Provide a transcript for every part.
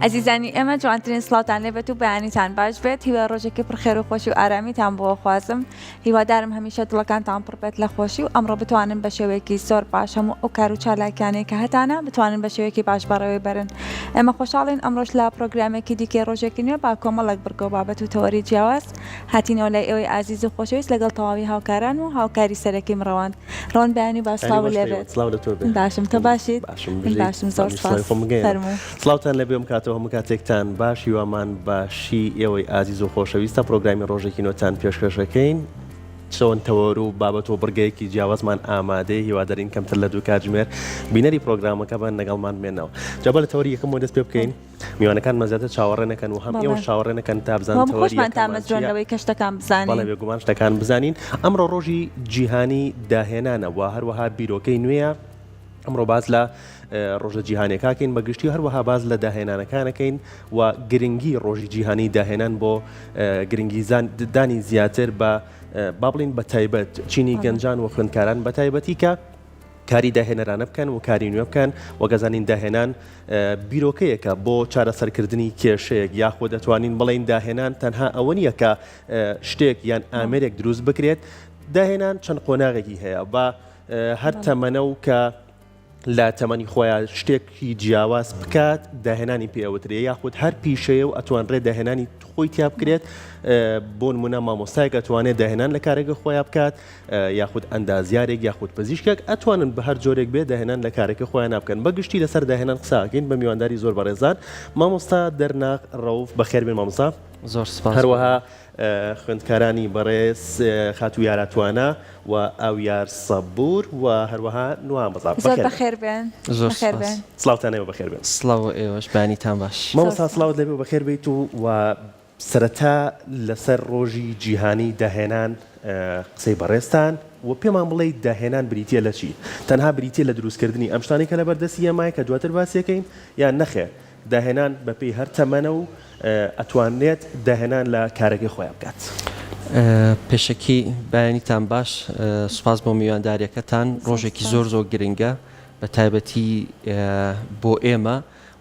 ئەزیزانی ئێمە جوانترین سڵاوتان لێبێت و بەیانیتان باش بێت هیوای ڕۆژێکی پڕ خێر و خۆشی و ئارامیتان بۆ خوازم هیوادارم هەمیشە دڵەکانتان پڕ بێت لە خۆشی و ئەمڕۆ بتوانن بە شێوەیەکی زۆر باش هەموو ئەو کار و چالاکیانەی کە هەتانە بتوانن بە شێوەیەکی باش بەڕێوەی بەرن ئێمە خۆشحاڵین ئەمڕۆش لە پرۆگرامێکی دیکەی ڕۆژێکی نوێ با کۆمەڵێک بڕگە و بابەت و تەوەری جیاواز هاتینەوە لای ئێوەی ئازیز و خۆشەویست لەگەڵ تەواوی هاوکاران و هاوکاری سەرەکیم ڕەوەند ڕەوەند بەیانی باش سڵاو لێ بێت. سڵاو لە تۆ بێ. باشم تۆ باشیت؟ باشم من بژیت. باشم زۆر منیش سپاس سڵاوی خۆم بگەیەنم. فەرموو. سڵاوتان لێ بێ ئەم کاتەو هەموو کاتێکتان باش هیوامان باشی ئێوەی ئازیز و خۆشەویستە پرۆگرامی ڕۆژێکی نوێتان پێشکەش ئەکەین چۆن تەوەر و بابەت و بڕگەیەکی جیاوازمان ئامادەیە هیوادارین کەمتر لە دوو کاتژمێر بینەری پرۆگرامەکە بن لەگەڵمان بمێنەوە جا با لە تەوەری یەکەمەوە دەست پێ بکەین میوانەکانمان زیاتر چاوەڕێ نەکەن و هەم ئێوەش چاوەڕێ نەکەن تا بزانن هەم تەوەری خۆشمان یەکەممان تامەزرۆن چییە. لەوەی کە شتەکان بزانین. بەڵێ بێگومان شتەکان بزانین. ئەمڕۆ ڕۆژی جیهانی داهێنانە و هەروەها بیرۆکەی نوێیە. ئەمڕۆ باس لە ڕۆژە جیهانیەکە کەین بە گشتی و هەروەها باس لە داهێنانەکان ئەکەین و گرنگی ڕۆژی جیهانی داهێنان بۆ گرنگی دانی زیاتر بە با بڵین بە تایبەت چینی گەنجان و خوێندکاران بە تایبەتی کە کاری داهێنەرانە بکەن و کاری نوێ بکەن، وەک ئەزانین داهێنان بیرۆکەیەکە بۆ چارەسەرکردنی کێشەیەک، یاخود دەتوانین بڵێین داهێنان تەنها ئەوە نییە کە شتێک یان ئامێرێک دروست بکرێت، داهێنان چەند قۆناغێکی هەیە بە هەر تەمەنە و کە لە تەمەنی خۆیان شتێکی جیاواز بکات داهێنانی پێوترێ یاخود هەر پیشەیە و ئەتوانرێت داهێنانی خۆی تیا بکرێت بۆ نمونە مامۆستایەک ئەتوانێت داهێنان لە کارێکە خۆیان بکات یاخود ئەندازیارێک یاخود پزیشکێک ئەتوانن بە هەر جۆرێک بێ داهێنان لە کارەکە خۆیان بکەن بە گشتی لەسەر داهێنان قسە ئەکەین بە میوانداری زۆر بەڕێزان مامۆستا دەرناق ڕەوف بەخێر بێن مامۆستا زۆر سپاس هەروەها خوێندکارانی بەڕێز خاتوو یارا توانا و ئاویار سەبور و هەروەها نوام ڕەزا زۆر بەخێر بێن. بەخێر بێن زۆر بەخێر سپاس. بێن. سڵاوتان لێبێ بەخێر بێن. سڵاو بۆ ئێوەش بەیانیتان باش. زۆر مامۆستا سپاس. سڵاوت لێبێ و بەخێر بێیت و و سەرەتا لەسەر ڕۆژی جیهانی داهێنان قسەی بەڕێزتان و پێمان بڵێیت داهێنان بریتییە لە چی؟ تەنها بریتییە لە دروستکردنی ئەم شتانەی کە لەبەر دەستی ئێمایە کە دواتر باسی ئەکەین یان نەخێر داهێنان بەپێی هەر تەمەنە و ئەتوانرێت داهێنان لە کارەکەی خۆیا بکات؟ پێشەکی بەیانیتان باش، سوپاس بۆ میوانداریەکەتان، ڕۆژێکی زۆر زۆر گرنگە بە تایبەتی بۆ ئێمە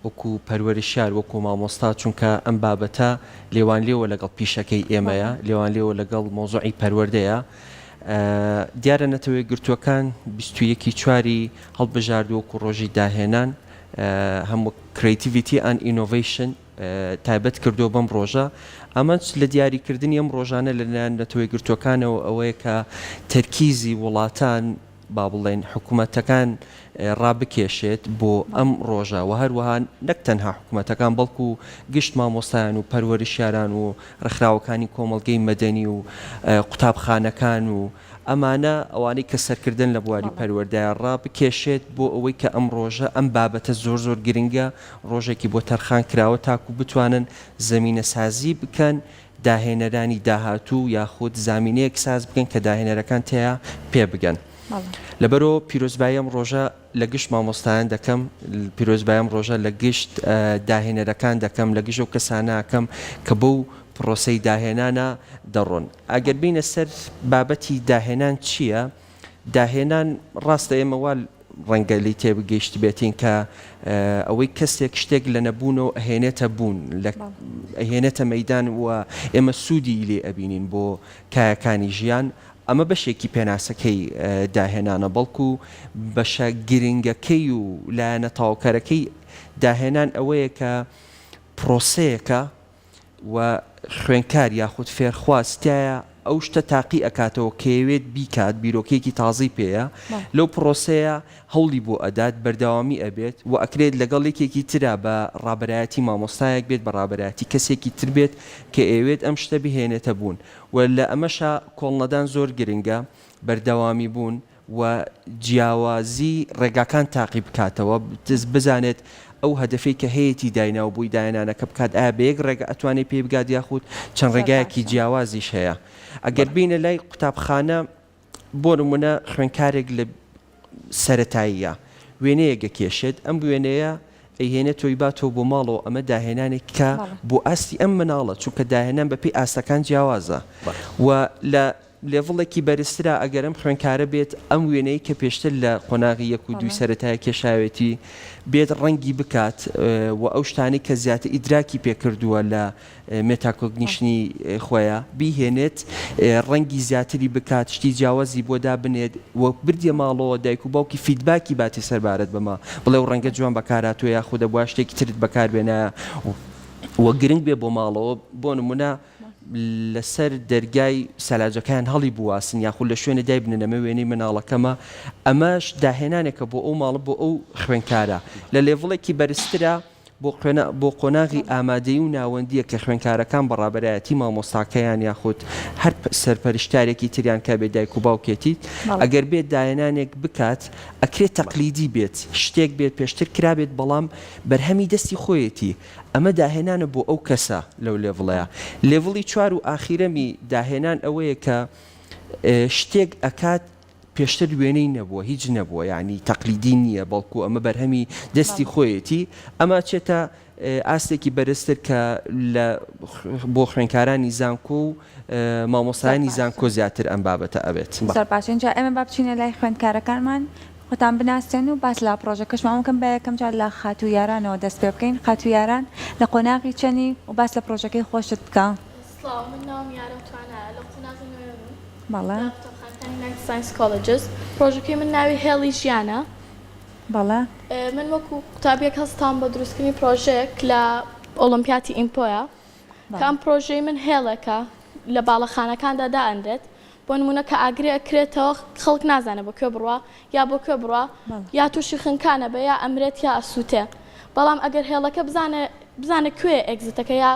وەکو پەروەرشیار، وەکو مامۆستا، چونکە ئەم بابەتە لێوانلێوە لەگەڵ پیشەکەی ئێمەیە، لێوانلێوە لەگەڵ مەوزوعی پەروەردەیە. دیارە نەتەوە یەکگرتووەکان 21 ی چواری هەڵبژاردووە وەکو ڕۆژی داهێنان، هەم وەک Creativity and Innovation تایبەت کردووە بەم ڕۆژە. ئامانج لە دیاریکردنی ئەم ڕۆژانە لەلایەن نەتەوە یەکگرتووەکانەوە ئەوەیە کە تەرکیزی وڵاتان، با بڵێین حکومەتەکان ڕابکێشێت بۆ ئەم ڕۆژە و هەروەها نەک تەنها حکومەتەکان بەڵکو گشت مامۆستایان و پەروەرشیاران و ڕێکخراوەکانی کۆمەڵگەی مەدەنی و قوتابخانەکان و ئەمانە ئەوانەی کە سەرکردەن لە بواری پەروەردەیا ڕابکێشێت بۆ ئەوەی کە ئەم ڕۆژە ئەم بابەتە زۆر زۆر گرنگە ڕۆژێکی بۆ تەرخان کراوە تاکو بتوانن زەمینەسازی بکەن داهێنەرانی داهاتوو یاخود زامینەیەک ساز بکەن کە داهێنەرەکان تێیا پێ بگەن. لەبەرئەوە پیرۆزبایی ئەم ڕۆژە لە گشت مامۆستایان دەکەم، پیرۆزبایی ئەم ڕۆژە لە گشت داهێنەرەکان دەکەم، لە گشت ئەو کەسانە ئەکەم کە بەو پڕۆسەی داهێنانە دەڕۆن. ئەگەر بێینە سەر بابەتی داهێنان چییە؟ داهێنان ڕاستە ئێمە وا ڕەنگە لێی تێبگەیشتبێتین کە ئەوەی کەسێک شتێک لە نەبوونەوە ئەهێنێتە بوون لە ئەهێنێتە مەیدان و ئێمە سوودی لێ ئەبینین بۆ کایەکانی ژیان ئەمە بەشێکی پێناسەکەی داهێنانە بەڵکو بەشە گرنگەکەی و لایەنە تەواوکەرەکەی داهێنان ئەوەیە کە پرۆسەیەکە و خوێنکار یاخود فێرخواز تیایا ئەو شتە تاقی ئەکاتەوە کە یەوێت بیکات بیرۆکەیەکی تازەی پێیە لەو پرۆسەیە هەوڵی بۆ ئەدات بەردەوامی ئەبێت و ئەکرێت لەگەڵ یەکێکی ترا بە ڕابەرایەتی مامۆستایەک بێت بە ڕابەرایەتی کەسێکی تر بێت کە ئەیەوێت ئەم شتە بهێنێتە بوون و لە ئەمەشا کۆڵنەدان زۆر گرنگە بەردەوامی بوون و جیاوازی ڕێگاکان تاقی بکاتەوە بزانێت ئەو هەدەفەی کە هەیەتی دایناو بۆی داهێنانەکە بکات ئایا بە یەک ڕێگە ئەتوانێت پێی بگات یاخود چەند ڕێگایەکی جیاوازیش هەیە ئەگەر بینە لای قوتابخانە بۆ نمونە خوێنکارێک لە سەتاییە وێنەیەک ئەکێشێت ئەم وێنەیە ئەیهێنێت تۆی باتەوە بۆ ماڵەوە ئەمە داهێنانێک کە بۆ ئاستی ئەم مناڵە چونکە داهێنان بەپێی ئاستەکان جیاوازە و لە. level ێکی بەرزترا ئەگەر ئەم خوێندکارە بێت ئەم وێنەی کە پێشتر لە قۆناغی یەک و دووی سەرەتای کێشاوێتی بێت ڕەنگی بکات و ئەو شتانەی کە زیاتر ئیدراکی پێ کردووە لە metacognition ی خۆیا بیهێنێت ڕەنگی زیاتری بکات شتی جیاوازی بۆ دابنێت و بردیە ماڵەوە دایک و باوکی feedback ی باتێ سەربارەت بەمە بڵێ و ڕەنگە جوان بەکارهاتووە یاخود دەبوایە شتێکی ترت بەکاربێنایە و گرنگ بێ بۆ ماڵەوە بۆ نمونە لەسەر دەرگای سەلاجەکەیان هەڵی بواسن یاخود لە شوێنێ دایبنێن ئەمە وێنەی مناڵەکەمە ئەمەش داهێنانێکە بۆ ئەو ماڵە بۆ ئەو خوێنکارە لە level ێکی بەرزترە بۆ قۆنا بۆ قۆناغی ئامادەیی و ناوەندییە کە خوێنکارەکان بە ڕابەرایەتی مامۆستاکەیان یاخود هەر سەرپەرشتارێکی تریان کە بێ دایک و باوکێتی ئەگەر بێت داهێنانێک بکات ئەکرێت تەقلیدی بێت شتێک بێت پێشتر کرابێت بەڵام بەرهەمی دەستی خۆیەتی ئەمە داهێنانە بۆ ئەو کەسە لەو level ەیە. level ی چوار و ئاخیرەمی داهێنان ئەوەیە کە شتێک ئەکات پێشتر وێنەی نەبووە، هیچ نەبووە، یانی تەقلیدی نییە، بەڵکو ئەمە بەرهەمی دەستی خۆیەتی، ئەمە ئەچێتە ئاستێکی بەرزتر کە لە بۆ خوێنکارانی زانکۆ و مامۆستایانی زانکۆ زیاتر ئەم بابەتە ئەبێت. زۆر باشە ئینجا ئێمە با بچینە لای خوێندکارەکانمان خۆتان بناسێن و باس لە پڕۆژەکەشمان بکەن با یەکەم جار لە خاتوو یارانەوە دەست پێ بکەین خاتوو یاران لە قۆناغی چەنی و باس لە پڕۆژەکەی خۆشت بکە. سڵاو من ناوم یاران توانایە لە قۆناغی نۆیەمم بەڵێ. لە قوتابخانەکانی United Science Colleges پڕۆژەکەی من ناوی هێڵی ژیانە. بەڵێ. من وەکو قوتابیەک هەستام بە دروستکردنی پڕۆژەیەک لە ئۆڵۆمپیاتی ئیمپۆیە کە ئەم پڕۆژەی من هێڵێکە لە باڵەخانەکاندا دائەنرێت بۆ نموونە کە ئاگرێ ئەکرێتەوە خەڵک نازانێ بۆ کوێ بڕوا یا بۆ کوێ بڕوا یا تووشی خنکان ئەبێ یا ئەمرێت یا ئەسووتێ بەڵام ئەگەر هێڵەکە بزانێ بزانێ کوێیە exit ەکە یا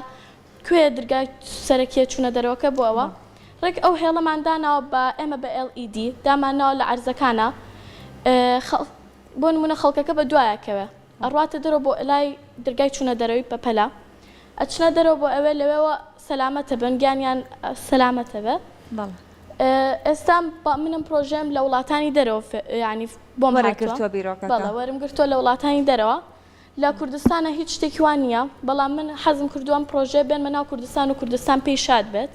کوێیە درگای سەرەکیە چوونە دەرەوەکە بۆ ئەوە ڕێک ئەو هێڵەمان داناوە بە ئێمە بە LED دامان ناوە لە عەرزەکانا بۆ نموونە خەڵکەکە بە دوایا کەوێ ئەڕواتە دەرەوە بۆ لای درگای چوونە دەرەوەی بەپەلە ئەچنە دەرەوە بۆ ئەوێ لەوێوە سەلامەتە بن گیانیان سەلامەتە بێ بەڵێ. ئێستا من ئەم پرۆژەیەم لە وڵاتانی دەرەوە یانی بۆم هاتووە وەرگرتووە بیرۆکەکە. بەڵێ وەرم گرتووە لە وڵاتانی دەرەوە لە کوردستانا هیچ شتێکی وا نییە بەڵام من حەزم کردووە ئەم پرۆژەیە بێنمە ناو کوردستان و کوردستان پێی شاد بێت.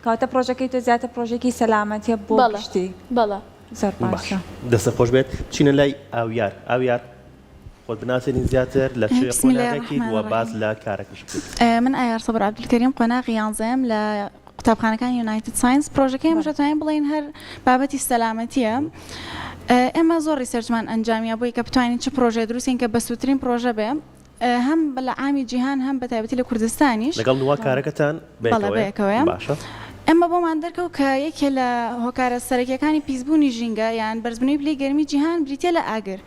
کەواتە پرۆژەکەی تۆ زیاتر پرۆژەیەکی سەلامەتیە بۆ گشتی. بەڵێ بەڵێ. زۆر باش باشە. دەستت خۆش بێت بچینە لای ئاویار ئاویار خۆت بناسێنی زیاتر لە چ بسم اللە قۆناغێکیت الرحمن و باس الرحیم لە کارەکەش بکەیت. من ئایار سەبر عەبدولکەریم قۆناغی یانزەیەم لە قوتابخانەکانی United Science پرۆژەکەی ئێمەش ئەتوانین بڵێین هەر بابەتی سەلامەتیە ئێمە زۆر research مان ئەنجامیا بۆی کە بتوانین چ پرۆژەیە دروستکەین کە بەسوودترین پرۆژە بێ هەم لە عامی جیهان هەم بە تایبەتی لە کوردستانیش. لەگەڵ نوا کارەکەتان بەڵێ بەیەکەوەیە؟ باشە. ئێمە بۆمان دەرکەوت کە یەکێ لە هۆکارە سەرەکیەکانی پیسبوونی ژینگە یان بەرزبوونەوەی پلەی گەرمی جیهان بریتیە لە ئاگر.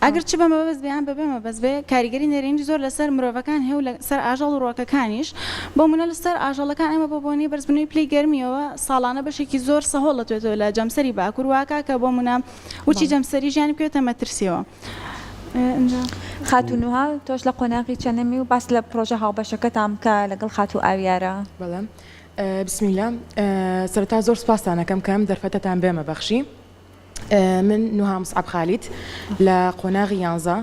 ئاگر چ بە مەبەست بێ یان بەبێ مەبەست بێ کاریگەری نەرێنی زۆر لەسەر مرۆڤەکان هەیە و لەسەر ئاژەڵ و ڕووەکەکانیش. بۆ نموونە لەسەر ئاژەڵەکان ئێمە بە بۆنەی بەرزبوونەوەی پلەی گەرمیەوە ساڵانە بەشێکی زۆر سەهۆڵ دەتوێتەوە لە جەمسەری باکوور واکا کە بۆ نموونە ورچی جەمسەری ژیانی بکەوێتە مەترسیەوە. خاتوو نوها تۆش لە قۆناغی چەنەمی و باس لە پرۆژە هاوبەشەکەتان بکە لەگەڵ خاتوو ئاویارە. بەڵێ بسم اللە سەرەتا زۆر سوپاستان ئەکەم کە ئەم دەرفەتەتان بێمە بەخشی من نوها مصعب خالید لە قۆناغی یانزە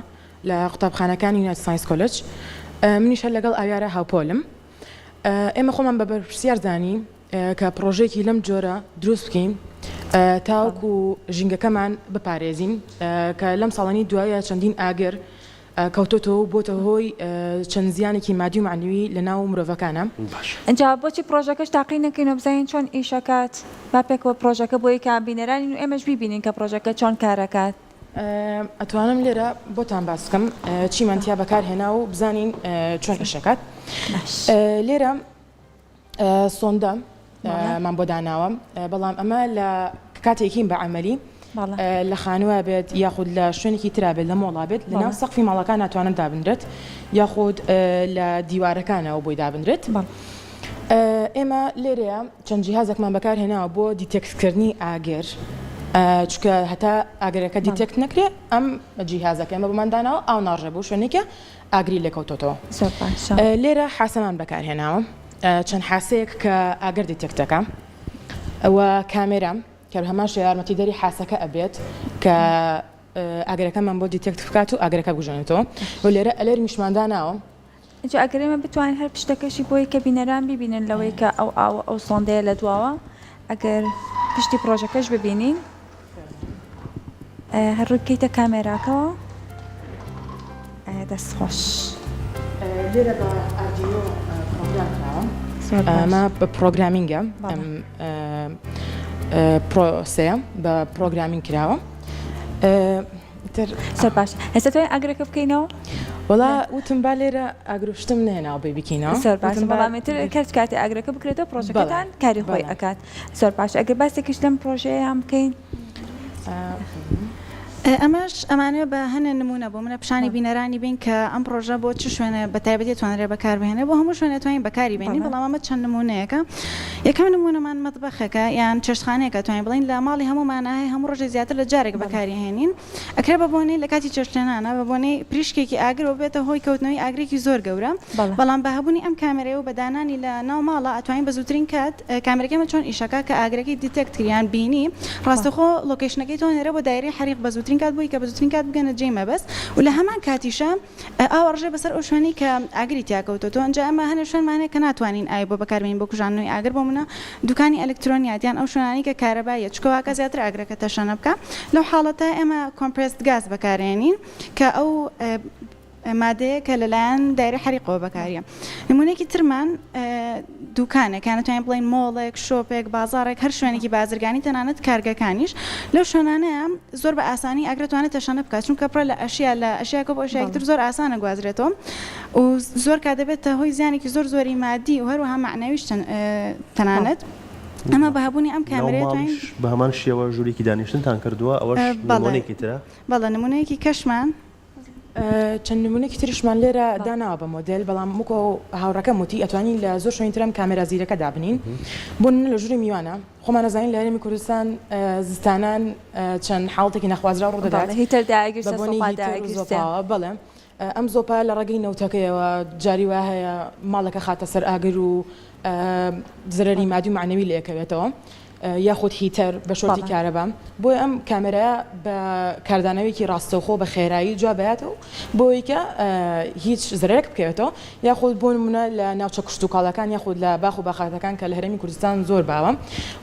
لە قوتابخانەکانی United Science College منیش هەر لەگەڵ ئاویارە هاوپۆلم ئێمە خۆمان بە بەرپرسیار زانی کە پڕۆژەیەکی لەم جۆرە دروست بکەین تاوەکو ژینگەکەمان بپارێزین کە لەم ساڵانی دوایە چەندین ئاگر کەوتۆتەوە و بۆتە هۆی چەند زیانێکی مادی و مەعنەوی لە ناو مرۆڤەکانە. ئینجا بۆچی پڕۆژەکەش تاقی نەکەین و بزانین چۆن ئیشەکات با پێکەوە پڕۆژەکە بۆی کە بینەرانین و ئێمەش بیبینین کە پڕۆژەکە چۆن کارەکات. ئەتوانم لێرە بۆتان باس بکەم چیمان تیا بەکار هێنا و بزانین چۆن ئیشەکات لێرە سۆندە مان بۆ داناوە بەڵام ئەمە لە کاتێکین بە عملی لە خانووە بێت یاخود لە شوێنێکی ترا بێت لە مۆڵا بێت لە ناو سەقفی ماڵەکان ناتوانن دابنرێت یاخود لە دیوارەکانەوە بۆی دابنرێت ئێمە لێرەیە چەند جیهازێکمان بەکارهێناوە بۆ detect کردنی ئاگر چونکە هەتا ئاگرەکە detect نەکرێت ئەم جیهازەکە ئێمە بۆمان داناوە ئاو ناڕژێ بۆ شوێنێکە ئاگری لێکەوتۆتەوە. زۆر باشە. لێرە حاسەمان بەکارهێناوە چەند حاسەیەک کە ئاگر detect دەکا و کامێرا کە هەمان شێوە یارمەتیدەری حاسەکە ئەبێت کە ئاگرەکەمان بۆ detect بکات و ئاگرەکە بکوژێنێتەوە و لێرە alarm یشمان داناوە. ئینجا ئەگەر ئێمە بتوانین هەر پشتەکەشی بۆی کە بینەران بیبینن لەوەی کە ئەو ئاوە ئەو سۆندەیە لە دواوە ئەگەر. پشتی پڕۆژەکەش ببینین. هەر ڕووی بکەیتە کامێراکەوە. دەست خۆش. لێرە بە Arduino پرۆگرام کراوە. ئەمە بە programming ە ئەم پرۆسەیە بە programming کراوە. زۆر باش ئێستا توانین ئاگرەکە بکەینەوە؟ وەڵا وتم با لێرە ئاگر و شتم نەهێناوە بۆی بکەینەوە. زۆر باش بەڵام ئیتر کەس کاتێ ئاگرەکە بکرێتەوە پرۆژەکەتان کاری خۆی ئەکات. زۆر باش ئەگەر باسێکیش لەم پرۆژەیەیان بکەین. ئەمەش ئەمانەوێ بە هەنێ نموونە بۆ منە پیشانی بینەرانی بین کە ئەم پڕۆژە بۆ چ شوێنێ بە تایبەتی توانرێ بەکار بهێنێ بۆ هەموو شوێنێ توانین بەکاری بێنین بەڵام ئەمە چەند نموونەیەکە یەکەم نموونەمان مەتبەخێکە یان چێشتخانەیەکە توانین بڵێین لە ماڵی هەموومانا هەیە هەموو ڕۆژێ زیاتر لە جارێک بەکاری هێنین ئەکرێ بە بۆنەی لە کاتی چێشتلێنانە بە بۆنەی پریشکێکی ئاگرەوە ببێتە هۆی کەوتنەوەی ئاگرێکی زۆر گەورە بەڵام بە هەبوونی ئەم کامێرەیە و بە دانانی لە ناو ماڵا ئەتوانین بە زووترین کات کامێرەکەی ئێمە چۆن ئیشەکا کە ئاگرەکەی detect کرد یان بینی ڕاستەخۆ location ەکەی تۆ ئەنێرێ بۆ دایرەی حەریق بە زووترین کات بۆی کە بە زووترین کات بگەنە جێی مەبەست و لە هەمان کاتیشا ئاو ئەڕژێ بەسەر ئەو شوێنەی کە ئاگری تیا کەوتۆتەوە ئینجا ئێمە هەنێ شوێنمان هەیە کە ناتوانین ئاوی بۆ بەکار بێنین بۆ کوژاندنەوەی ئاگر بۆ منە دوکانی ئەلکترۆنیات یان ئەو شوێنانەی کە کارەباییە چونکە واکە زیاتر ئاگرەکە تەشەنە بکا لەو حاڵەتە ئێمە compressed gas بەکارئێنین کە ئەو مادەیە کە لەلایەن دایرەی حەریقەوە بەکاریە. نمونەیەکی ترمان دوکانێک یان ئەتوانین بڵێین مۆڵێک، shop ێک، بازاڕێک، هەر شوێنێکی بازرگانی تەنانەت کارگەکانیش لەو شوێنانەیە زۆر بە ئاسانی ئاگر ئەتوانێت تەشەنە بکات چونکە پڕە لە ئەشیا لە ئەشیاکە بۆ ئەشیایەکی تر زۆر ئاسانە گوازرێتەوە و زۆر کات دەبێتە هۆی زیانێکی زۆر زۆری مادی و هەروەها مەعنەویش تەنانەت ئەمە بە هەبوونی ئەم ناو کامێرەیە توانین ماڵیش بە هەمان شێوە ژوورێکی دانیشتنتان کردووە ئەوەش بەڵێ نموونەیەکی ترە. بەڵێ نمونەیەکی کەشمان. چەند نمونەیەکی تریشمان لێرە داناوە بە مۆدێل بەڵام وەکو هاوڕەکەم وتی ئەتوانین لە زۆر شوێنی ترم کامێرا زیرەکە دابنین بۆ نمونە لە ژووری میوانە خۆمان ئەزانین لە هەرێمی کوردستان زستانان چەند حاڵەتێکی نەخوازراو ڕوودەدات heater داگیرسێ بە بۆنەی زۆپا heater و داگیرسێ. زۆپاوە بەڵێ ئەم زۆپا لە ڕێگەی نەوتەکەیەوە جاری وا هەیە ماڵەکە خاتە سەر ئاگر و زەرەری مادی و مەعنەوی لێکەوێتەوە یاخود heater بە short ی کارەبا، بۆیە ئەم کامێرایە بە کاردانەوەیەکی ڕاستەوخۆ بە خێرایی جواب ئەیاتەوە بۆی کە هیچ زەرەرێک بکەوێتەوە یاخود بۆ نمونە لە ناوچە کشتوکاڵەکان یاخود لە باخ و باخاتەکان کە لە هەرێمی کوردستان زۆر باوە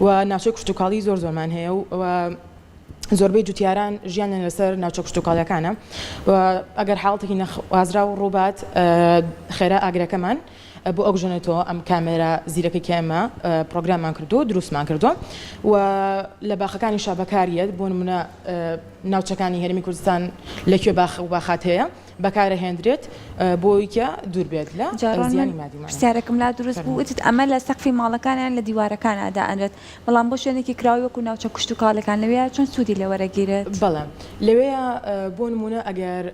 و ناوچەی کشتوکاڵی زۆر زۆرمان هەیە و زۆربەی جوتیاران ژیانیان لەسەر ناوچە کشتوکاڵیەکانە و ئەگەر حاڵەتێکی نەخوازراو ڕووبات خێرا ئاگرەکەمان بۆ ئەکوژێنێتەوە ئەم کامێرا زیرەکەی کە ئێمە پرۆگراممان کردووە دروستمان کردووە و لە باخەکانیشا بەکاریەت بۆ نمونە ناوچەکانی هەرێمی کوردستان لە کوێ باخ و باخات هەیە بەکارەهێندرێت بۆی کە دوور بێت لە جاران زیانی من مادی و مەعنەوی. پرسیارێکم لا دروست بوو فەرموو. وتت ئەمە لە سەقفی ماڵەکان یان لە دیوارەکانا دائەنرێت بەڵام بۆ شوێنێکی کراوەی وەکو ناوچە کشتوکاڵیەکان لەوێیا چۆن سوودی لێ وەرەگیرێت؟ بەڵێ لەوێیا بۆ نمونە ئەگەر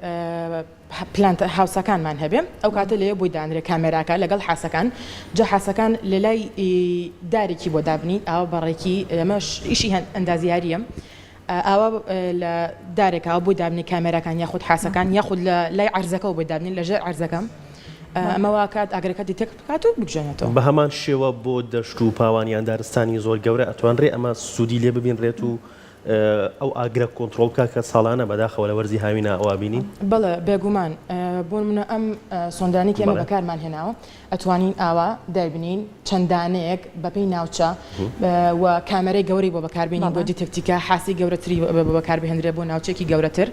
plant house ەکانمان هەبێ ئەو کاتە لەوێ بۆی دانرێ کامێراکە لەگەڵ حاسەکان جا حاسەکان لە لای دارێکی بۆ دابنی ئاوا بەڕێکی ئەمەش ئیشی هەن ئەندازیاریە ئاوا لە دارێک ئاوا بۆی دابنی کامێراکان یاخود حاسەکان یاخود لە لای عەرزەکەەوە بۆی دابنی لە ژێر عەرزەکە ئەمە واکات ئاگرەکە detect بکات و بکژێنێتەوە. بە هەمان شێوە بۆ دەشت و پاوان یان دارستانی زۆر گەورە ئەتوانرێ ئەمە سوودی لێ ببینرێت و ئەو ئاگرە کۆنتڕۆڵ بکات کە ساڵانە بەداخەوە لە وەرزی هاوینا ئەوا بینین؟ بەڵێ بێگومان، بۆ نمونە ئەم سۆندانەی کە ئێمە بەکارمان هێناوە ئەتوانین ئاوا دایبنین چەند دانەیەک بەپێی ناوچە و کامێرەی گەورەی بۆ بەکاربێنین بۆ detect ی کە حاسی گەورەتری بۆ بەکاربهێنرێ بۆ ناوچەیەکی گەورەتر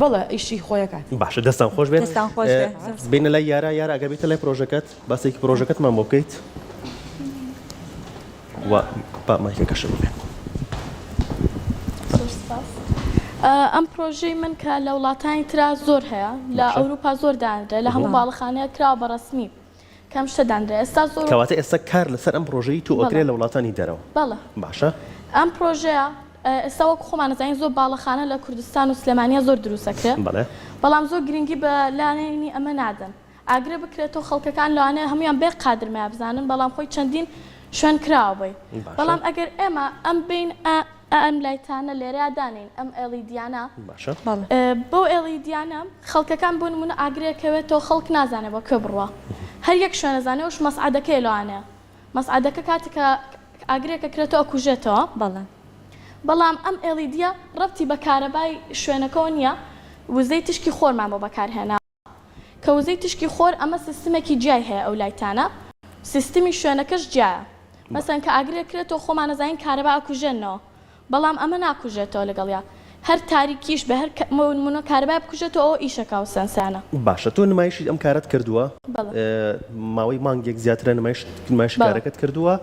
بەڵێ ئیشی خۆی ئەکات. باشە دەستان خۆش بێت. دەستان خۆش بێ. بینە لای یارا، یارا ئەگەر بیتە لای پرۆژەکەت باسێکی پرۆژەکەتمان بۆ بکەیت. و با مایکەکەشم بێ. زۆر سپاس. ئەم پرۆژەی من کە لە وڵاتانی ترا زۆر هەیە لە ئەوروپا زۆر دانرێ لە هەموو باڵەخانەیە کراوە بە ڕەسمی کەم شتە دانرێ ئێستا زۆر کەواتە ئێستا کار لەسەر ئەم پرۆژەی تۆ ئەکرێ لە وڵاتانی دەرەوە بەڵێ باشە ئەم پرۆژەیە ئێستا وەک خۆمان ئەزانین زۆر باڵەخانە لە کوردستان و سلێمانیە زۆر دروست ئەکرێ بەڵێ بەڵام زۆر گرنگی بە لایەنی ئەمە نادەن ئاگرە بکرێتەوە خەڵکەکان لەوانەیە هەموویان بێ قادرمەیە بزانن بەڵام خۆی چەندین شوێن کراوە بۆی بەڵام ئەگەر ئێمە ئەم بین ئەم light انە لێرەیا دانێین ئەم LED یانە بەو LED یانە خەڵکەکان بۆ نمونە ئاگرێکەوێتەوە خەڵک نازانێ بۆ کوێ بڕوا هەر یەک شوێنە زانێ ئەوش مەسعەدەکەی لەوانەیە مەسعەدەکە کاتێک کە ئاگرێکە کرێتەوە ئەکوژێتەوە بەڵێ. بەڵام ئەم LED یە ڕەبتی بە کارەبای شوێنەکەوە نییە وزەی تیشکی خۆرمان بۆ بەکارهێناوە. کە وزەی تیشکی خۆر ئەمە سیستمێکی جیای هەیە ئەو light انە سیستمی شوێنەکەش جیایە. مەسەن کە ئاگرێک کرێتەوە خۆمان ئەزانین کارەبا ئەکوژێنەوە بەڵام ئەمە ناکوژێتەوە لەگەڵیا هەر تاریکیش بێ هەر بۆ نمونە کارەبای بکوژێتەوە ئەوە ئیشەکا ئەو سێنسانە. باشە تۆ نمایشی ئەم کارەت کردووە بەڵێ. ماوەی مانگێک زیاترە نمایش نمایشی بەڵێ. کارەکەت کردووە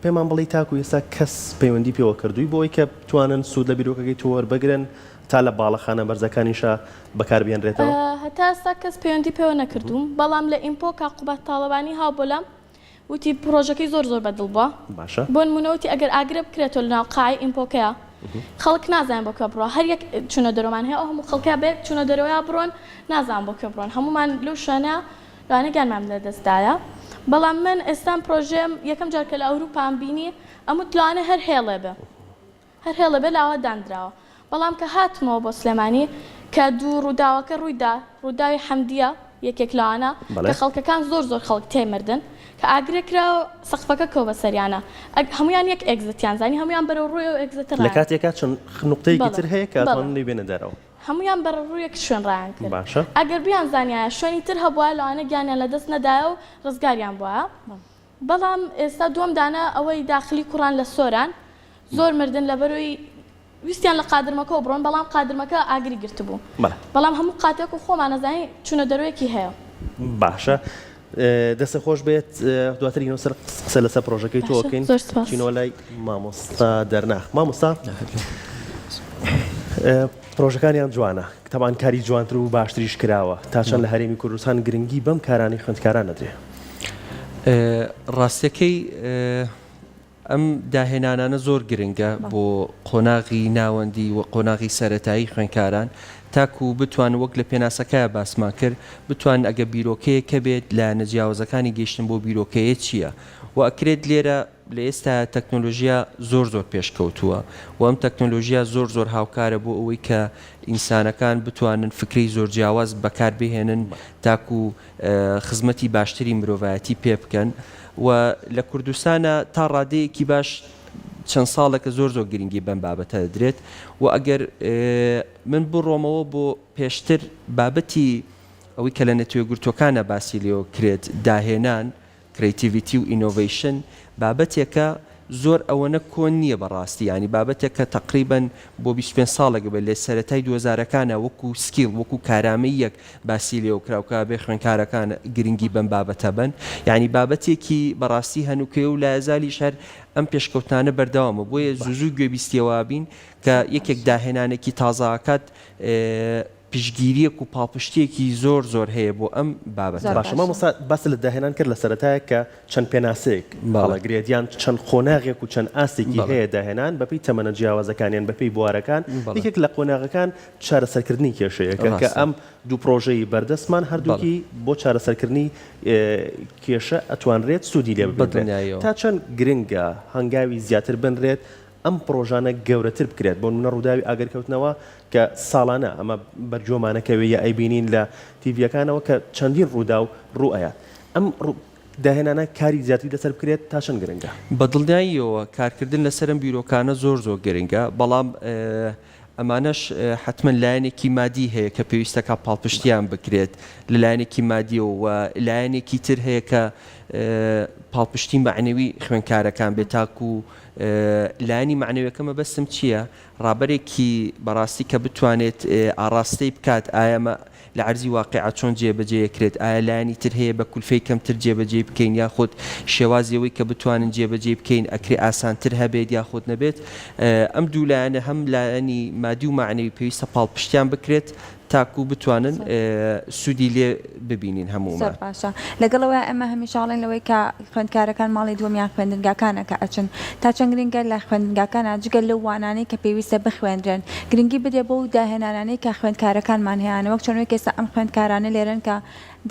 پێمان بڵێی تاکو ئێستا کەس پەیوەندی پێوە کردووی بۆ ئەوەی کە بتوانن سوود لە بیرۆکەکەی تۆ وەربگرن تا لە باڵەخانە بەرزەکانیشا بەکار بهێنرێتەوە؟ هەتا ئێستا کەس پەیوەندی پێوە نەکردووم بەڵام لە ئیمپۆ کاک قوباد تاڵەبانی هاوبۆلام وتی پڕۆژەکەی زۆر زۆر بەدڵ بووە. باشە. بۆ نموونە وتی ئەگەر ئاگرە بکرێتەوە لەناو قاعەی ئیمپۆکەیا خەڵک نازانێ بۆ کوێ بڕوا هەر یەک چوونە دەرەوەمان هەیە ئەو هەموو خەڵکە بە یەک چوونە دەرەوەیا بڕۆن نازانن بۆ کوێ بڕۆن هەموومان لەو شوێنە لەوانەیە گیانمان لە دەست دایە بەڵام من ئێستا ئەم پڕۆژەیەم یەکەم جار کە لە ئەوروپام بینی ئەموت لەوانەیە هەر هێڵێ بێ هەر هێڵێ بێ لاوە داندراوە بەڵام کە هاتمەوە بۆ سلێمانی کە دوو ڕووداوەکە ڕووی دا ڕووداوی حەمدیە یەکێک لەوانە کە خەڵکەکان زۆر زۆر خەڵک تێ مردن کە ئاگرێ کرا و سەقفەکە کەوت بە سەریانا ئەگ هەموویان یەک exit یان زانی هەموویان بەرەو ڕووی ئەو exit ە لە ڕایان کاتێکا چەند نوقتەیەکی بەڵێ تر هەیە کە بەڵێ ئەتوانن لێی بێنە دەرەوە. هەموویان بەرەو ڕوو یەک شوێن ڕایان کرد باشە. ئەگەر بیان زانیایە شوێنی تر هەبوایە لەوانە گیانیان لە دەست نەدایە و ڕزگاریان بوایە بەڵام ئێستا دووەم دانە ئەوەی داخلی کوڕان لە سۆران زۆر مردن لەبەرۆی ویستیان لە قادرمەکەوە بڕۆن بەڵام قادرمەکە ئاگری گرتبوو بەڵام هەموو قاتێک و خۆمان ئەزانین چونە دەرۆیەکی هەیە. باشە دەستت خۆش بێت دواتر ینەوە سەر قسە لەسەر پرۆژەکەی تۆ ئەکەین زۆر سپاس. چینەوە لای مامۆستا دەرناخ مامۆستا پرۆژەکانیان جوانە تەبان کاری جوانتر و باشتریش کراوە تا چەند لە هەرێمی کوردستان گرنگی بەم کارانی خوێندکاران نەدرێ؟ ڕاستیەکەی ئەم داهێنانانە زۆر گرنگە بۆ قۆناغی ناوەندی و قۆناغی سەرەتایی خوێندکاران تاکو بتوان وەک لە پێناسەکەیا باسمان کرد بتوان ئەگە بیرۆکەیەک هەبێت لایەنە جیاوازەکانی گەیشتن بۆ بیرۆکەیە چییە و ئەکرێت لێرە لە ئێستایا تەکنۆلۆژیا زۆر زۆر پێشکەوتووە و ئەم تەکنۆلۆژیا زۆر زۆر هاوکارە بۆ ئەوەی کە ئینسانەکان بتوانن فکرەی زۆر جیاواز بەکار بهێنن تاکو خزمەتی باشتری مرۆڤایەتی پێ بکەن و لە کوردستانا تا ڕادەیەکی باش چەند ساڵێکە زۆر زۆر گرنگی بەم بابەتە دەدرێت و ئەگەر من بڕۆمەوە بۆ پێشتر بابەتی ئەوەی کە لە نەتەوەیەکگرتووەکانا باسی لێوە کرێت داهێنان Creativity و Innovation بابەتێکە زۆر ئەوەنە کۆن نییە بەڕاستی یانی بابەتێکە تەقریبەن بۆ 25 ساڵێک بێت لە سەرەتای دووەزارەکانە وەکو skill وەکو کارامەییەک باسی لێوە کرا و کە بێ خوێندکارەکان گرنگی بەم بابەتە بەن یانی بابەتێکی بەڕاستی هەنووکەیە و لایەزالیش هەر ئەم پێشکەوتنانە بەردەوامە بۆیە زوو زوو گوێبیستیەوە بین کە یەکێک داهێنانێکی تازە ئەکات پشتگیریەک و پاڵپشتیەکی زۆر زۆر هەیە بۆ ئەم بابەتە. زۆر باشە باشە. مامۆستا باست لە داهێنان کرد لە سەرەتایە کە چەند پێناسەیەک بەڵێ. هەڵەگرێت یان چەند قۆناغێک و چەند ئاستێکی بەڵێ. هەیە داهێنان بەپێی تەمەنە جیاوازەکان یان بەپێی بوارەکان بەڵێ. یەکێک لە قۆناغەکان چارەسەرکردنی کێشەیەکە کە ڕاستە. ئەم دوو پڕۆژەی بەردەستمان بەڵێ. هەردووکی بۆ چارەسەرکردنی کێشە ئەتوانرێت سوودی لێ بە ببینرێت دڵنیاییەوە. تا چەند گرنگە هەنگاوی زیاتر بنرێت ئەم پڕۆژانە گەورەتر بکرێت، بۆ نمونە ڕووداوی ئاگرکەوتنەوە کە ساڵانە ئەمە بەرگوێمانە کەوێ یا ئەیبینین لە تیڤیەکانەوە کە چەندین ڕووداو ڕوو ئەیات ئەم داهێنانە کاری زیاتری لەسەر بکرێت تا چەند گرنگە؟ بە دڵنیاییەوە کارکردن لەسەر ئەم بیرۆکانە زۆر زۆر گرنگە، بەڵام ئەمانەش حەتمەن لایەنێکی مادی هەیە کە پێویستەکا پاڵپشتیان بکرێت لە لایەنێکی مادیەوە و لایەنێکی تر هەیە کە پاڵپشتی مەعنەوی خوێندکارەکان بێت تاکو لایەنی مەعنەویەکە مەبەستم چییە ڕابەرێکی بەڕاستی کە بتوانێت ئاڕاستەی بکات ئایا ئەمە لە عەرزی واقیع چۆن جێبەجێ ئەکرێت ئایا لایەنی تر هەیە بە کولفەی کەمتر جێبەجێی بکەین یاخود شێوازی ئەوەی کە بتوانن جێبەجێی بکەین ئەکرێ ئاسانتر هەبێت یاخود نەبێت ئەم دوو لایەنە هەم لایەنی مادی و مەعنەوی پێویستە پاڵپشتیان بکرێت تاکو بتوانن سوودی لێ ببینین زۆر هەموومان. باشە لەگەڵ ئەوەی ئێمە هەمیشە ئەڵێین لەوەی کە خوێندکارەکان ماڵی دووەمیان خوێندنگاکانە کە ئەچن تا چەند گرنگە لە خوێندنگاکانا جگە لەو وانانەی کە پێویستە بخوێندرێن گرنگی بدرێ بەو داهێنانانەی کە خوێندکارەکانمان هەیانە وەک چۆن وەک ئێستا ئەم خوێندکارانە لێرەن کە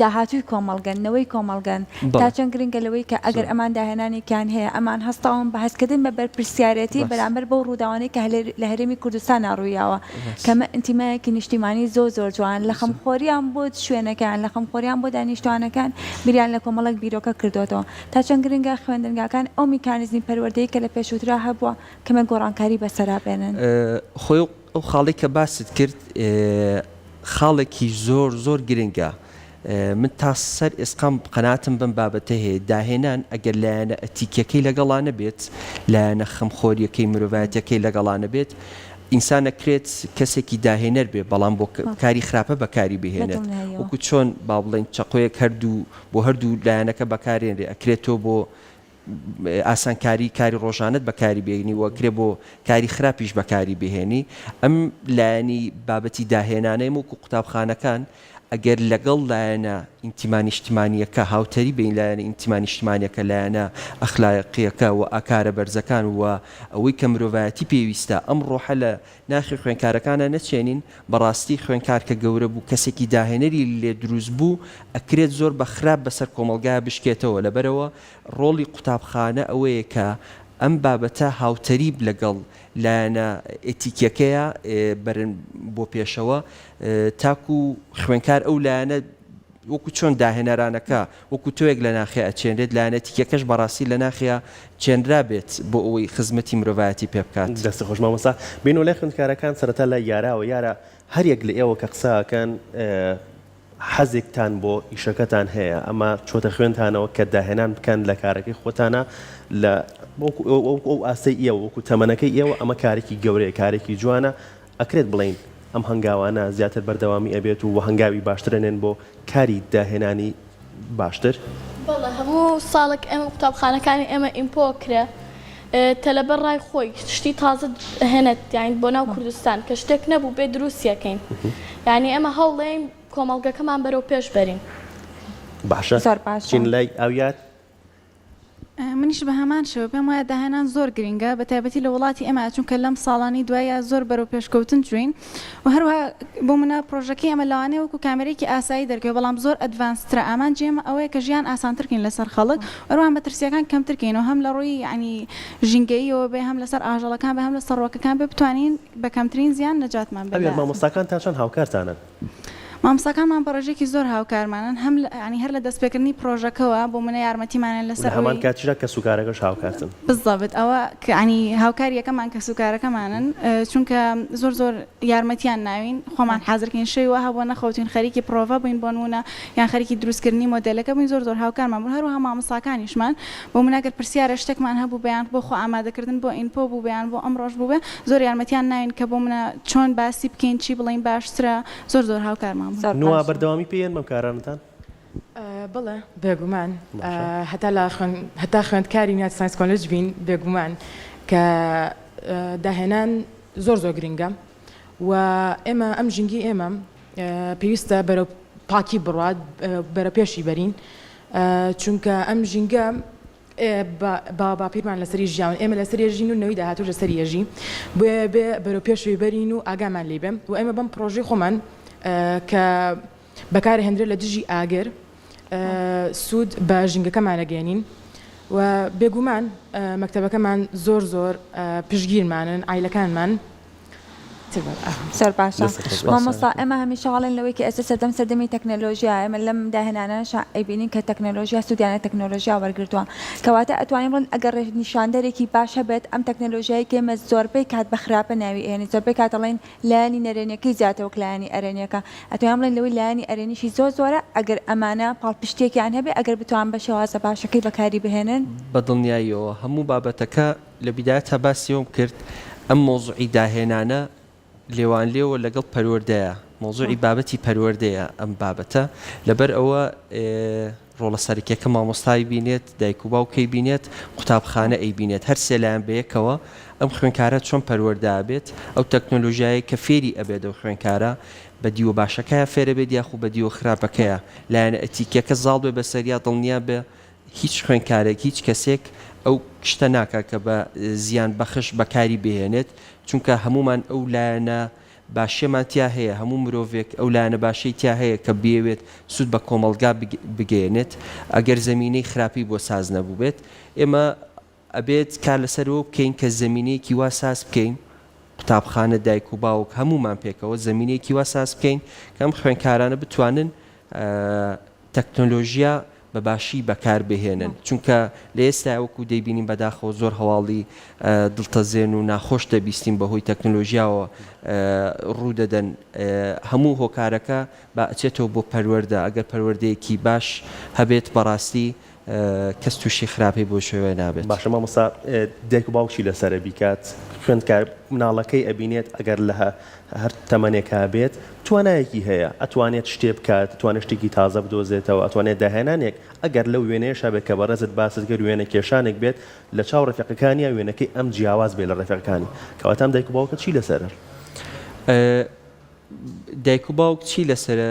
داهاتووی کۆمەڵگەن نەوەی کۆمەڵگەن تا بەڵێ چەند گرنگە لەوەی کە ئەگەر زۆر ئەمان داهێنانێکیان هەیە ئەمان هەستاون بە هەستکردن بە بەرپرسیارێتی ڕاست بەرامبەر بەو ڕووداوانەی کە لە هەرێمی کوردستانا ڕوویاوە ڕاست کەمە ئینتیمایەکی نیشتیمانی زۆر زۆر جوان لە زۆر. خەمخۆریان بۆ شوێنەکەیان لە خەمخۆریان بۆ دانیشتوانەکان بیریان لە کۆمەڵێک بیرۆکە کردۆتەوە تا چەند گرنگە خوێندنگاکان ئەو میکانیزمی پەروەردەیی کە لە پێشووترا هەبووە کەمێک گۆڕانکاری بەسەرا بێنن؟ خۆی ئەو خاڵەی کە باست کرد خاڵێکی زۆر زۆر گرنگە. من تا سەر ئێسقان قەناعەتم بەم بابەتە هەیە، داهێنان ئەگەر لایەنە ئەتیکیەکەی لەگەڵا نەبێت، لایەنە خەمخۆریەکەی مرۆڤایەتیەکەی لەگەڵا نەبێت، ئینسان ئەکرێت کەسێکی داهێنەر بێ بەڵام بۆ کاری خراپە بەکاری بهێنێت، وەکو چۆن با بڵێین چەقۆیەک هەردوو بۆ هەردوو لایەنەکە بەکارێنرێ ئەکرێت تۆ بۆ ئاسانکاری کاری ڕۆژانەت بەکاری بێنی و ئەکرێ بۆ کاری خراپیش بەکاری بهێنی ئەم لایەنی بابەتی داهێنانەی وەکو قوتابخانەکان ئەگەر لەگەڵ لایەنە ئینتیما نیشتمانییەکە هاوتەریب بین لایەنە ئینتیما نیشتمانییەکە لایەنە ئەخلاقییەکە و ئاکارە بەرزەکان و ئەوەی کە مرۆڤایەتی پێویستە ئەم ڕۆحە لە ناخی خوێنکارەکانا نەچێنین، بەڕاستی خوێنکار کە گەورە بوو کەسێکی داهێنەری لێ دروست بوو ئەکرێت زۆر بە خراپ بەسەر کۆمەڵگایا بشکێتەوە لەبەرئەوە ڕۆڵی قوتابخانە ئەوەیە کە ئەم بابەتە هاوتەریب لەگەڵ لایەنە ئێتیکیەکەیا بەرن بۆ پێشەوە تاکو خوێنکار ئەو لایەنە وەکو چۆن داهێنەرانەکە وەکو تۆیەک لە ناخیا ئەچێنرێت، لایەنە ئەتیکیەکەش بەڕاستی لە ناخیا چێنرابێت بۆ ئەوەی خزمەتی مرۆڤایەتی پێ بکات. دەستت خۆش مامۆستا. بێینەوە لای خوێندکارەکان سەرەتا لای یاراوە، یارا هەر یەک لە ئێوە کە قسە ئەکەن حەزێکتان بۆ ئیشەکەتان هەیە ئەمە چۆتە خوێنتانەوە کە داهێنان بکەن لە کارەکەی خۆتانا لە وەکو ئەو ئاستەی ئێوە وەکو تەمەنەکەی ئێوە ئەمە کارێکی گەورەیە کارێکی جوانە ئەکرێت بڵێین ئەم هەنگاوانە زیاتر بەردەوامی ئەبێت و هەنگاوی باشتر ئەنێن بۆ کاری داهێنانی باشتر؟ بەڵێ هەموو ساڵێک ئێمە قوتابخانەکانی ئێمە ئیمپۆ ئەکرێ تەلەبە ڕای خۆی شتی تازە ئەهێنێت یانی بۆ ناو کوردستان کە شتێک نەبوو بێ دروستی ئەکەین یانی ئێمە هەوڵێین کۆمەڵگەکەمان بەرەو پێش بەرین. باشە زۆر باشە. چین لای ئاویار؟ منیش بە هەمان شێوە پێم وایە داهێنان زۆر گرینگە بە تایبەتی لە وڵاتی ئێمە چونکە لەم ساڵانەی دوایە زۆر بەرەو پێشکەوتن چووین و هەروەها بۆ منە پرۆژەکەی ئێمە لەوانەیە وەکو کامێرەیەکی ئاسایی دەرکەوێت بەڵام زۆر advanced ترە ئامانجی ئێمە ئەوەیە کە ژیان ئاسانتر کەین لەسەر خەڵک و هەروەها مەترسییەکان کەمتر کەین و هەم لە ڕووی یانی ژینگەییەوە بێ هەم لەسەر ئاژەڵەکان بێ هەم لەسەر ڕووەکەکان بێ بتوانین بە کەمترین زیان نەجاتمان بێ ئەویان لە مامۆستاکان تا چەند هاوکارتانن؟ مامۆستاکانمان بە ڕێژەیەکی زۆر هاوکارمانن هەم یانی هەر لە دەستپێکردنی پرۆژەکەوە بۆ منە یارمەتیمانن لەسەر لە هەمان کاتیشدا کەسوکارەکەش هاوکارتن. بالضبط ئەوە یانی هاوکاری یەکەمان کەسوکارەکەمانن چونکە زۆر زۆر یارمەتیان ناوین خۆمان حازرکەین شەوی وا هەبووە نەخەوتوین خەریکی پرۆڤە بووین بۆ نموونە یان خەریکی دروستکردنی مۆدێلەکە بووین زۆر زۆر هاوکارمان بوون هەروەها مامۆستاکانیشمان بۆ منە گەر پرسیارە شتێکمان هەبوو بەیان بۆ خۆ ئامادەکردن بۆ ئینپۆ بوو بەیان بۆ ئەمڕۆش بووبێ زۆر یارمەتیان ناوین کە بۆ منە چۆن باسی بکەین چی بڵێین باشترە زۆر زۆر هاوکارمان بوون. زۆر نوا باشە. بەردەوامی پێ یەن بەم کارانەتان؟ بەڵێ بێگومان باشە. هەتا لە خوێن هەتا خوێندکاری United Science College بین بێگومان کە داهێنان زۆر زۆر گرنگە و ئێمە ئەم ژینگەی ئێمە پێویستە بەرەو پاکی بڕوات بەرە پێشی بەرین چونکە ئەم ژینگە باوە باپیرمان لەسەری ژیاون ئێمە لەسەری ژین و نەوەی داهاتوو لەسەری ئەژی بۆیە بێ بەرەو پێشەوەی بەرین و ئاگامان لێ بێ و ئێمە بەم پڕۆژەی خۆمان کە بەکارهێنرێت لە دژی ئاگر سوود بە ژینگەکەمان ئەگەیەنین و بێگومان مەکتەبەکەمان زۆر زۆر پشتگیرمانن عایلەکانمان زۆر باشە مامۆستا ئێمە هەمیشە ئەڵێن لەوەی کە ئێستا سەردەم سەردەمی تەکنەلۆژیا ئێمە لەم داهێنانەشا ئەیبینین کە تەکنەلۆژیا سوودیان لە تەکنەلۆژیا وەرگرتووە کەواتە ئەتوانین بڵێن ئەگەر نیشاندەرێکی باش هەبێت ئەم تەکنەلۆژیای کە ئێمە زۆربەی کات بە خراپە ناوی ئێنین زۆربەی کات ئەڵێن لایەنی نەرێنیەکەی زیاترە وەک لایەنی ئەرێنیەکە ئەتوانین بڵێین لەوەی لایەنی ئەرێنیشی زۆر زۆرە ئەگەر ئەمانە پاڵپشتیەکیان هەبێ ئەگەر بتوان بە شێوازە باشەکەی بەکاری بهێنن. بە دڵنیاییەوە هەموو بابەتەکە لە بیدایەتا باسی ئەوەم کرد ئەم مەوزوعی داهێنانە لێوانلێوە لەگەڵ پەروەردەیە مەوزوعی بابەتی پەروەردەیە ئەم بابەتە لەبەر ئەوە ڕۆڵە سەرەکیەکە مامۆستا ئەیبینێت، دایک و باوک ئەیبینێت، قوتابخانە ئەیبینێت، هەر سێ لایەن بەیەکەوە ئەم خوێنکارە چۆن پەروەردە ئەبێت، ئەو تەکنۆلۆژیایەی کە فێری ئەبێت ئەو خوێنکارە بە دیوە باشەکەیا فێرەبێت یاخو بە دیوە خراپەکەیا، لایەنە ئەتیکیەکە زاڵ بێ بەسەریا دڵنیا بە هیچ خوێنکارێک هیچ کەسێک ئەو شتە ناکا کە بە زیان بەخش بەکاری بهێنێت، چونکە هەموومان ئەو لایەنە باشیەمان تیا هەیە، هەموو مرۆڤێک ئەو لایەنە باشەی تیا هەیە کە بیەوێت سوود بە کۆمەڵگا بگەیەنێت، ئەگەر زەمینەی خراپی بۆ ساز نەبووبێت، ئێمە ئەبێت کار لەسەر ئەوە بکەین کە زەمینەیەکی وا ساز بکەین، قوتابخانە، دایک و باوک، هەموومان پێکەوە زەمینەیەکی وا ساز بکەین کە ئەم خوێندکارانە بتوانن تەکنۆلۆژیا. بە باشی بەکار بهێنن چونکە لە ئێستایا وەکو دەیبینین بەداخەوە زۆر هەواڵی دڵتەزێن و ناخۆش دەبیستین بەهۆی تەکنەلۆژیاوە ڕوودەدەن هەموو هۆکارەکە با ئەچێتەوە بۆ پەروەردە ئەگەر پەروەردەیەکی باش هەبێت بەڕاستی کەس توشی خراپەی بەو شێوەیە نابێت. باشە مامۆستا دایک و باوک چی لەسەرە بیکات خوێندکار مناڵەکەی ئەبینێت ئەگەر لە هەر تەمەنێکا بێت توانایەکی هەیە ئەتوانێت شتێ بکات ئەتوانێت شتێکی تازە بدۆزێتەوە ئەتوانێت داهێنانێک ئەگەر لەو وێنەیەشا بێت کە بەڕێزت باست کرد وێنە کێشانێک بێت لە چاو ڕەفیقەکانیا وێنەکەی ئەم جیاواز بێت لە ڕەفیقەکانی کەواتە ئەم دایک و باوکە چی لەسەرە؟ دایک و باوک چی لەسەرە؟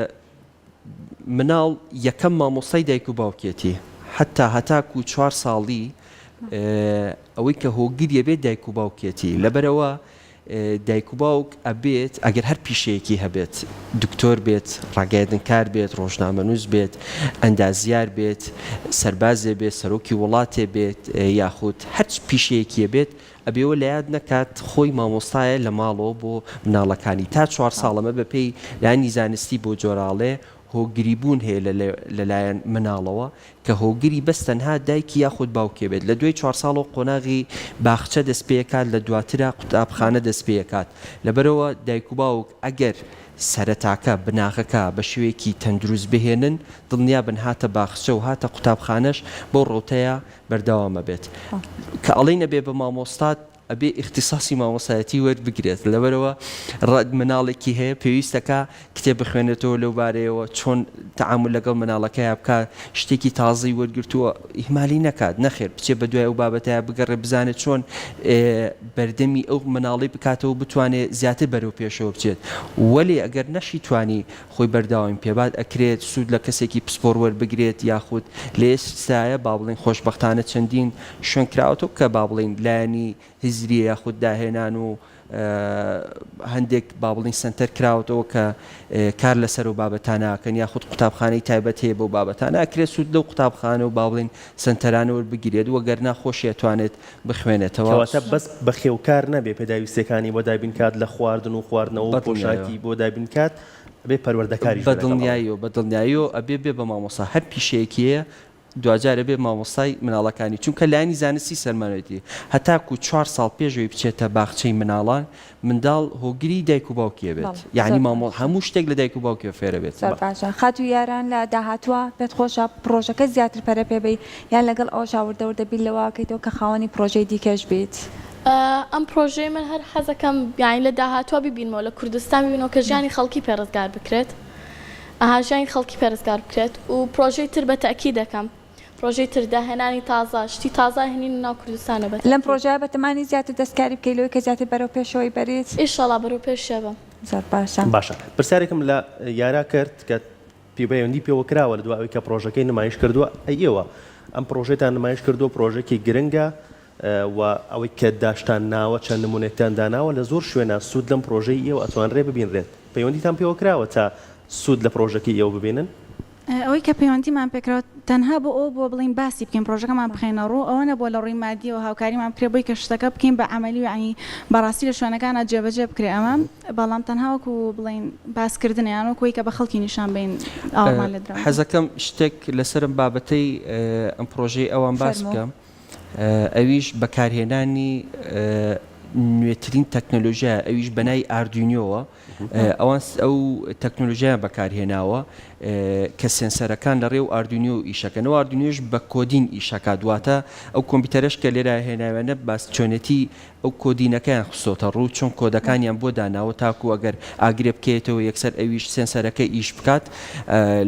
مناڵ یەکەم مامۆستای دایک و باوکێتی حەتا هەتاکو چوار ساڵی ئەوەی کە هۆگریە بێت دایک و باوکێتی لەبەرئەوە دایک و باوک ئەبێت ئەگەر هەر پیشەیەکی هەبێت دکتۆر بێت ڕاگەیاندنکار بێت ڕۆژنامەنووس بێت ئەندازیار بێت سەربازێ بێت سەرۆکی وڵاتێ بێت یاخود هەرچ پیشەیەکی بێت ئەبێ وە لەیاد نەکات خۆی مامۆستایە لە ماڵەوە بۆ مناڵەکانی تا چوار ساڵ ئەمە بەپێی لایەنی زانستی بۆ جۆراڵێ هۆگری بوون هەیە لە لایەن مناڵەوە کە هۆگری بەس تەنها دایکی یاخود باوکێ بێت لە دوای چوار ساڵەوە قۆناغی باخچە دەست پێکات لە دواترا قوتابخانە دەست پێکات لەبەرئەوە دایک و باوک ئەگەر سەرەتاکە بناغەکە بە شێوەیەکی تەندروست بهێنن دڵنیابن هاتە باخچە و هاتە قوتابخانەش بەو ڕەوتەیە بەردەوام ئەبێت کە ئەڵێین ئەبێ بە مامۆستا ئەبێ ئیختیساسی مامۆستایەتی وەربگرێت لەبەرئەوە ڕەت مناڵێکی هەیە پێویستەکە کتێب بخوێنێتەوە لەو بارەیەوە چۆن تەعامول لەگەڵ مناڵەکەیا بکات شتێکی تازەی وەرگرتووە ئیهمالی نەکات نەخێر بچێ بە دوای ئەو بابەتەیا بگەڕێ بزانێت چۆن بەردەمی ئەو مناڵەی بکاتەوە بتوانێت زیاتر بەرەو پێشەوە بچێت وەلێ ئەگەر نەشی توانی خۆی بەردەوامی پێبات ئەکرێت سوود لە کەسێکی پسپۆر وەربگرێت یاخود لە ئێستایە با بڵێین خۆشبەختانە چەندین شوێن کراوەتەوە کە با بڵێین لایەنی هزریە یاخود داهێنان و هەندێک با بڵێین سەنتەر کراوەتەوە کە کار لەسەر و بابەتانە ئەکەن یاخود قوتابخانەی تایبەت هەیە بەو بابەتانە ئەکرێت سوود لەو قوتابخانە و با بڵێین سەنتەرانە وەربگیرێت وەگەرنا خۆشی ئەتوانێت بخوێنێتەوە. کەواتە بەس بەخێوکار نەبێ پێداویستیەکانی بۆ دابین کات لە خواردن و خواردنەوە و پۆشاکی بۆ دابین کات ئەبێ پەروەردەکاریش بێ لەگەڵ ئەوە. بەدڵنیاییەوە بەدڵنیاییەوە ئەبێ بێ بە مامۆستا هەر پیشەیەکی هەیە دواجار ئەبێ مامۆستای مناڵەکانی چونکە لایەنی زانستی سەلماوێتی هەتاکو چوار ساڵ پێش ئەوەی بچێتە باخچەی مناڵان منداڵ هۆگری دایک و باوکی ئەبێت بەڵێ یەعنی زۆر مامۆ باشە. هەموو شتێک لە دایک و باوکیەوە فێرەبێت. زۆر باشە خاتوو یاران لە داهاتووا پێت خۆشە پڕۆژەکەت زیاتر پەرە پێ بەی یان لەگەڵ ئەوەشا وردە وردە بیر لەوە ئەکەیتەوە کە خاوەنی پڕۆژەی دیکەش بیت؟ ئەم پڕۆژەی من هەر حەزەکەم یانی لە داهاتووا بیبینمەوە لە کوردستان بیبینمەوە کە ژیانی خەڵکی پێ ڕزگار بکرێت ئەها ژیانی خەڵکی پێ ڕزگار بکرێت و پڕۆژەی تر بە تەئکید دەکەم پرۆژەی تر، داهێنانی تازە، شتی تازە ئەهێنینە ناو کوردستانەوە بە لەم تەئکید. پرۆژەیە بەتەمانی زیاتر دەستکاری بکەی لەوەی کە زیاتر بەرەو پێشەوەی بەریت؟ ئیشەڵا بەرەو پێشێ بم. زۆر باشە. باشە پرسیارێکم لە یارا کرد کە پەیوەندی پێوە کراوە لە دوای ئەوەی کە پرۆژەکەی نمایش کردووە ئەی ئێوە ئەم پرۆژەتان نمایش کردووە پرۆژەکی گرنگە و ئەوەی کە داشتان ناوە چەند نمونەیەکتان داناوە لە زۆر شوێنا سوود لەم پرۆژەی ئێوە ئەتوانرێ ببینرێت پەیوەندیتان پێوە کراوە تا سوود لە پرۆژەکەی ئێوە ببینن؟ ئەوەی کە پەیوەندیمان پێکراوە تەنها بۆ ئەوە بووە بڵێین باسی بکەین پرۆژەکەمان بخەینە ڕوو ئەوە نەبووە لە ڕووی مادیەوە هاوکاریمان بکرێت بۆی کە شتەکە بکەین بە عەمەلی و یانی بەڕاستی لە شوێنەکانا جێبەجێ بکرێ ئەمە بەڵام تەنها وەکو بڵێین باسکردنە یان وەکو ئەوەی کە بە خەڵکی نیشان بەین ئاوڕمان لێ دراوەتەوە. حەزەکەم شتێک لەسەر ئەم بابەتەی ئەم پرۆژەی ئەوان باس فەرموو. بکەم ئەویش بەکارهێنانی نوێترین تەکنەلۆژیایە ئەویش بەناوی ئاردوینیۆوە ئەوان ئەو تەکنۆلۆژیایان بەکارهێناوە کە سێنسەرەکان لە ڕێو ئاردوینیۆ ئیشەکەن و ئاردوینیۆش بە coding ئیشەکات واتە ئەو کۆمپیوتەرەش کە لێرە هێناوێنە باس چۆنێتی ئەو coding ەکەیان خستۆتە ڕوو چۆن کۆدەکانیان بۆ داناوە تاکو ئەگەر ئاگرێ بکەیتەوە یەکسەر ئەویش سێنسەرەکە ئیش بکات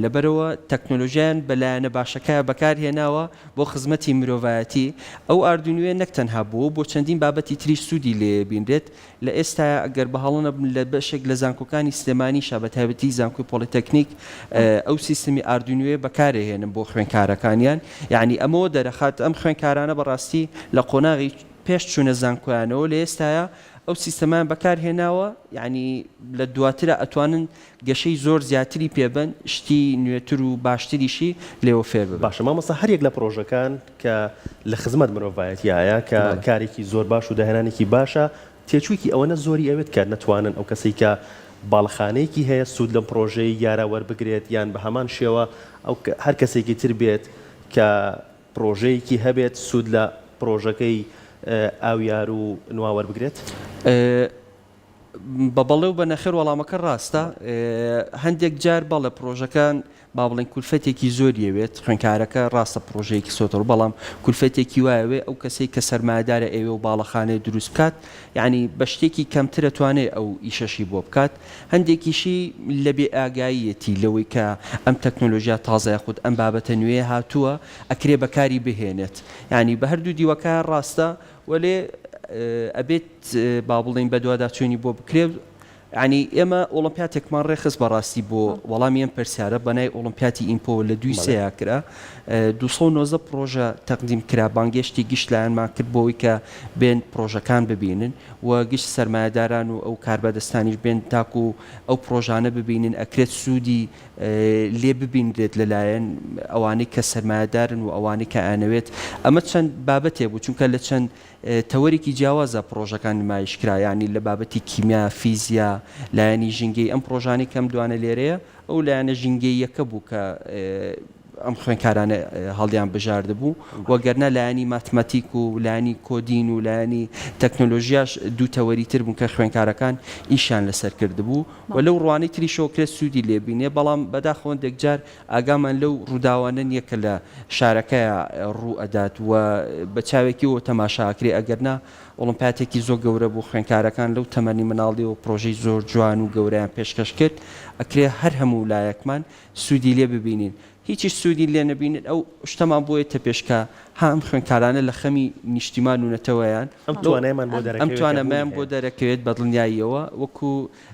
لەبەرەوە تەکنۆلۆژیایان بە لایەنە باشەکە بەکارهێناوە بۆ خزمەتی مرۆڤایەتی ئەو ئاردوینیۆیە نەک تەنها بۆ بۆ چەندین بابەتی تریش سوودی لێ بینرێت لە ئێستایا ئەگەر بە هەڵە نەبم لە بەشێک لە زانکۆکانی سلێمانیشا بە تایبەتی زانکۆی پۆڵیتەکنیک ئەو سیستمی ئاردوینیۆیە بەکارئەهێنن بۆ خوێنکارەکانیان یەعنی ئەمەوە دەرەخات ئەم خوێنکارانە بەڕاستی لە قۆناغی پێش چوونە زانکۆیانەوە لە ئێستایا ئەو سیستەمەیان بەکار هێناوە یەعنی لە دواترا ئەتوانن گەشەی زۆر زیاتری پێ بەن شتی نوێتر و باشتریشی لێوە فێر ببن. باشە مامۆستا هەریەک لە پڕۆژەکان کە لە خزمەت مرۆڤایەتیایە کە کارێکی زۆر باش و داهێنانێکی باشە تێچوویکی ئەوەنە زۆری ئەوێت کە نەتوانن ئەو کەسەی کە باڵەخانەیەکی هەیە سوود لەم پڕۆژەی یارا وەربگرێت یان بە هەمان شێوە ئەو هەر کەسێکی تر بێت. کە پڕۆژەیەکی هەبێت سوود لە پڕۆژەکەی ئاویار و نوا وەربگرێت؟ بە بەڵێ و بە نەخێر وەڵامەکە ڕاستە. هەندێک جار بەڵێ پڕۆژەکان با بڵێین کولفەتێکی زۆری ئەوێت، خوێندکارەکە ڕاستە پڕۆژەیەکی خستۆتە ڕوو بەڵام کولفەتێکی وای ئەوێ ئەو کەسەی کە سەرمایەدارە ئەیەوێ و باڵەخانەیە دروست بکات یانی بە شتێکی کەمتر ئەتوانێ ئەو ئیشەشی بۆ بکات هەندێکیشی لە بێ ئاگاییەتی لەوەی کە ئەم تەکنۆلۆژیا تازە یاخود ئەم بابەتە نوێیە هاتووە ئەکرێ بەکاری بهێنێت یانی بە هەردوو دیوەکە ڕاستە وەلێ ئەبێت با بڵێین بەدواداچوونی بۆ بکرێت یانی ئێمە ئۆڵۆمپیاتێکمان ڕێکخست بەڕاستی بۆ وەڵامی ئەم پرسیارە بەنای ئۆڵۆمپیاتی ئیمپۆ لە دووی سێیا کرا 219 پڕۆژە تەقدیم کرا بانگێشتی گشت لایەنمان کرد بۆ ئەوەی کە بێن پڕۆژەکان ببینن و گشت سەرمایەداران و ئەو کاربەدەستانیش بێن تاکو ئەو پڕۆژانە ببینن ئەکرێت سوودی لێ ببینرێت لەلایەن ئەوانەی کە سەرمایەدارن و ئەوانەی کە ئەیانەوێت ئەمە چەند بابەتێ بوو چونکە لە چەند تەوەرێکی جیاوازە پڕۆژەکان نمایش کرا یانی لە بابەتی کیمیا، فیزیا، لایەنی ژینگەیی ئەم پڕۆژانەی کە ئەم دوانە لێرەیە ئەو لایەنە ژینگەییەکە بوو کە ئەم خوێندکارانە هەڵیان بژاردبوو و گەرنا لایەنی ماتماتیک و لایەنی coding و لایەنی تەکنۆلۆژیاش دوو تەوەری تر بوون کە خوێندکارەکان ئیشیان لەسەر کردبوو و لەو ڕوانەی تریشەوە کرێت سوودی لێ بینێ بەڵام بەداخەوە هەندێک جار ئاگامان لەو ڕووداوانە نییە کە لە شارەکەیا ڕوو ئەدات و بە چاوێکیەوە تەماشا ئەکرێ ئەگەرنا ئۆڵۆمپیاتێکی زۆر گەورە بوو خوێندکارەکان لەو تەمەنی مناڵیەوە پرۆژەی زۆر جوان و گەورەیان پێشکەش کرد ئەکرێ هەر هەموو لایەکمان سوودی لێ ببینین هیچیش سوودی لێ نەبینن ئەو شتەمان بۆ یەتە پێش کە ها ئەم خوێندکارانە لە خەمی نیشتیمان و نەتەوەیان ئەم توانایەمان بۆ ئەم دەرەکەوێت کە بوونی توانایەمان هەیە. بۆ دەرەکەوێت بە دڵنیاییەوە وەکو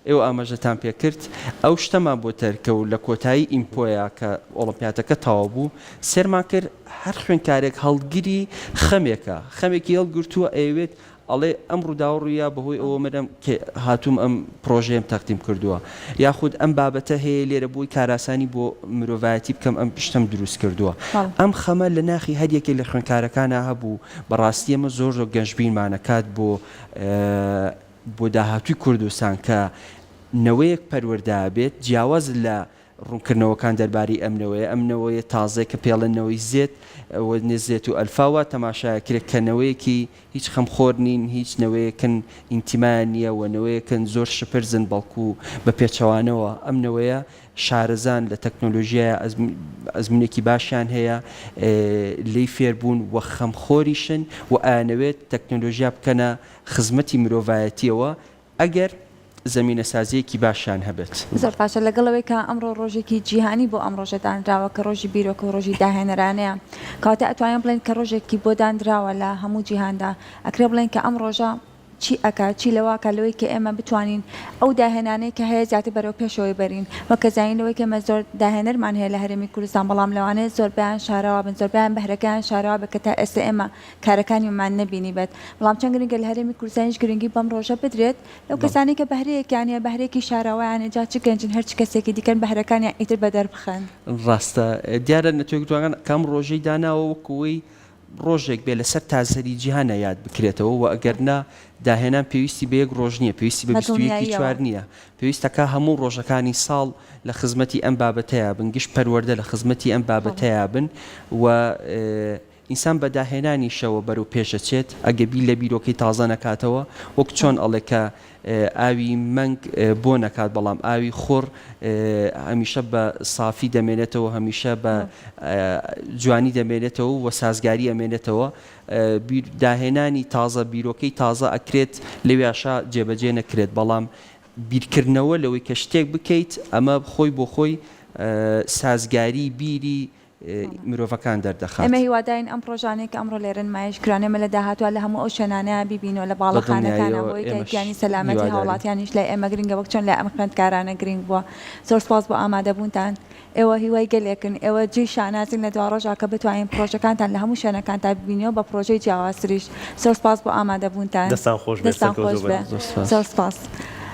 ئێوە ئاماژەتان پێ کرد ئەو شتەمان بۆ دەرکەوت لە کۆتایی ئیمپۆیا کە ئۆڵۆمپیاتەکە تەواو بوو سەیرمان کرد هەر خوێندکارێک هەڵگری خەمێکە خەمێکی هەڵگرتووە ئەیەوێت ئەڵێ ئەم ڕووداوە ڕوویا بەهۆی ئەوە من ئەم هاتووم ئەم پڕۆژەیەم تەقدیم کردووە یاخود ئەم بابەتە هەیە لێرە بۆی کاراسانی بۆ مرۆڤایەتی بکەم ئەم شتەم دروست کردووە ئەم خەمە لە ناخی هەر یەکێک لە خوێندکارەکانا هەبوو بەڕاستی ئەمە زۆر زۆر گەشبینمان ئەکات بۆ بۆ داهاتووی کوردستان کە نەوەیەک پەروەردە بێت جیاواز لە ڕوونکردنەوەکان دەربارەی ئەم نەوەیە، ئەم نەوەیە تازەیە کە پێڵێن نەوەی زێت و زێت و ئەلفا وا تەماشاکرێت کە نەوەیەکی هیچ خەمخۆر نین، هیچ نەوەیەکن ئینتیمایان نییە و نەوەیەکن زۆر شپرزن بەڵکو بە پێچەوانەوە ئەم نەوەیە شارەزان لە تەکنۆلۆژیایە ئەزمونێکی باشیان هەیە لێی فێربوون و خەمخۆریشن و ئەیانەوێت تەکنۆلۆژیا بکەنە خزمەتی مرۆڤایەتیەوە ئەگەر زەمینەسازییەکی باشیان هەبێت. زۆر باشە لەگەڵ ئەوەی کە ئەمڕۆ ڕۆژێکی جیهانی بۆ ئەم ڕۆژە دانراوە کە ڕۆژی بیرۆکە و ڕۆژی داهێنەرانەیە کەواتە ئەتوانین بڵێین کە ڕۆژێکی بۆ دانراوە لە هەموو جیهاندا ئەکرێ بڵێین کە ئەم ڕۆژە چی ئەکا چی لەوە ئەکا لەوەی کە ئێمە بتوانین ئەو داهێنانەی کە هەیە زیاتر بەرەو پێشەوەی بەرین وەک کە زانین لەوەی کە ئێمە زۆر داهێنەرمان هەیە لە هەرێمی کوردستان بەڵام لەوانەیە زۆربەیان شاراوە بن زۆربەیان بەهرەکەیان شاراوە بێت کە تا ئێستا ئێمە کارەکانیمان نەبینیبێت، بەڵام چەند گرنگە لە هەرێمی کوردستانیش گرنگی بەم ڕۆژە بدرێت، لەو کەسانەی کە بەهرەیەکیان هەیە، بەهرەیەکی شاراوەیان هەیە، جا چ گەنجن هەر چ کەسێکی دیکەن، بەهرەکانیان ئیتر بەدەر بخەن. ڕاستە، دیارە نەتەوەیەکگرتووەکان کە ئەم ڕۆژەی داناوە وەکو ئەوەی ڕۆژێک بێ لەسەر تاسەری جیهانا یاد بکرێتەوە و ئەگەرنا داهێنان پێویستی بە یەک ڕۆژ نییە، پێویستی بە بە 21 ی دڵنیاییەوە. چوار نییە، پێویستە کا هەموو ڕۆژەکانی ساڵ لە خزمەتی ئەم بابەتەیا بن، گشت پەروەردە لە خزمەتی ئەم بەڵێ. بابەتەیا بن و ئینسان بە داهێنانیشەوە بەرەو پێش ئەچێت، ئەگەر بیر لە بیرۆکەی تازە نەکاتەوە، وەک چۆن ئەڵێ کە ئاوی مەنگ بۆن ئەکات بەڵام ئاوی خوڕ هەمیشە بە سافی دەمێنێتەوە، هەمیشە بە جوانی دەمێنێتەوە و سازگاری ئەمێنێتەوە، بیر داهێنانی تازە، بیرۆکەی تازە ئەکرێت لەویاشا جێبەجێ نەکرێت، بەڵام بیرکردنەوە لەوەی کە شتێک بکەیت ئەمە خۆی بۆ خۆی سازگاری بیری مرۆڤەکان دەردەخات. ئێمە هیوادارین ئەم پڕۆژانەی کە ئەمڕۆ لێرە نمایش کران ئێمە لە داهاتووە لە هەموو ئەو شوێنانەیا بیبینەوە لە باڵەخانەکانا بەدڵنیاییەوە بۆ ئەوەی کە ئێمەش گیانی سەلامەتی هیوادارین. هاوڵاتیانیش لای ئێمە گرنگە وەک چۆن لای ئەم خوێندکارانە گرنگ بووە. زۆر سوپاس بۆ ئامادەبوونتان. ئێوە هیوای گەلێکن. ئێوە جێی شانازین لە دواڕۆژا کە بتوانین پڕۆژەکانتان لە هەموو شوێنەکانتا ببینیەوە بە پڕۆژەی جیاوازتریش. زۆر سوپاس بۆ ئامادەبوونتان. دەستان خۆش بێت. دەستان خۆش سەرکەوتوو بن. بێ. زۆر سوپاس. زۆر سوپاس.